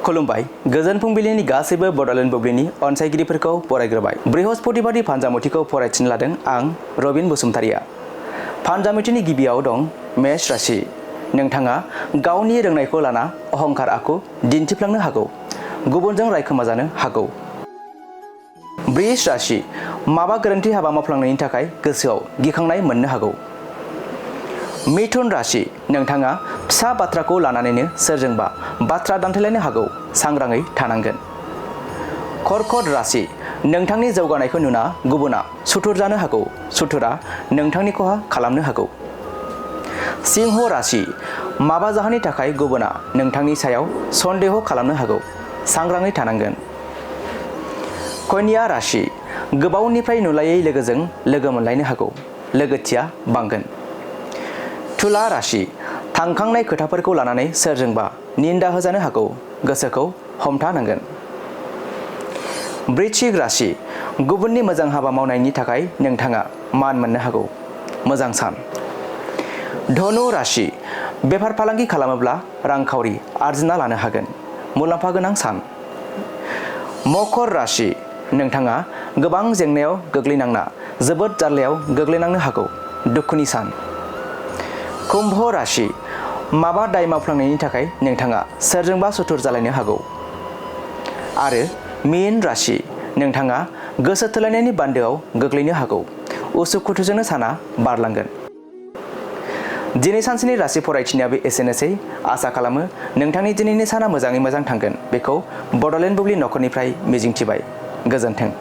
खुलुमबाय गोजोन फुंबिलिनि गासैबो बड'लेण्ड बुब्लिनि अनसायगिरिफोरखौ बरायग्रोबाय। बृहस्पतिबारनि फानजामुथिखौ फरायथिनो लादों आं रबिन बसुमतारिया। फानजामुथिनि गिबियाव दं मेष राशि। नोंथाङा गावनि रोंनायखौ लाना अहंकार आखु दिन्थिफ्लांनो हागौ, गुबुनजों रायखोमाजानो हागौ। वृष राशि। माबा गोरोन्थि हाबा मावफ्लांनायनि थाखाय गोसोआव गिखांनाय मोननो हागौ। मिथुन राशि। नोंथाङा फिसा बाथ्राखौ लानानैनो सोरजोंबा बाथ्रा दान्थेलायनो हागौ, सांग्राङै थानांगोन। कर्कट राशि। नोंथांनि जौगानायखौ नुना गुबुना सुथुर जानो हागौ, सुथुरा नोंथांनि खहा खालामनो हागौ। सिंह राशि। माबा जाहोननि थाखाय गुबुना नोंथांनि सायाव सन्देह खालामनो हागौ, सांग्राङै थानांगोन। कन्या राशि। गोबावनिफ्राय नुलायै लोगोजों लोगो मोनलायनो हागौ, लोगोथिया बांगोन। तुला राशि। थांखांनाय खोथाफोरखौ लानानै सोरजोंबा निन्दा होजानो हागौ, गोसोखौ हमथानांगोन। वृश्चिक राशि। गुबुननि मोजां हाबा मावनायनि थाखाय नोंथाङा मान मोननो हागौ, मोजां सान। धनु राशि। बेफार फालांगि खालामोब्ला रांखावरि आरजिना लानो हागोन, मुलाम्फा गोनां सान। मकर राशि। नोंथाङा गोबां जेंनायाव गोग्लैनांना जोबोद जार्लायाव गोग्लैनांनो हागौ, दुखुनि सान। कुम्भ राशि। माबा दाय मावफ्लांनायनि थाखाय नोंथाङा सोरजोंबा सुथुर जालायनो हागौ। आरो मीन राशि। नोंथाङा गोसो थोलायनायनि बान्दोआव गोग्लैनो हागौ, उसुखुथुजोंनो साना बारलांगोन। दिनै सानसेनि राशि फरायथिनायाबो एसेनोसै। आसा खालामो नोंथांनि दिनैनि साना मोजाङै मोजां थांगोन, बेखौ बड'लेण्ड बुब्लि नखरनिफ्राय मिजिंथिबाय। गोजोन्थों।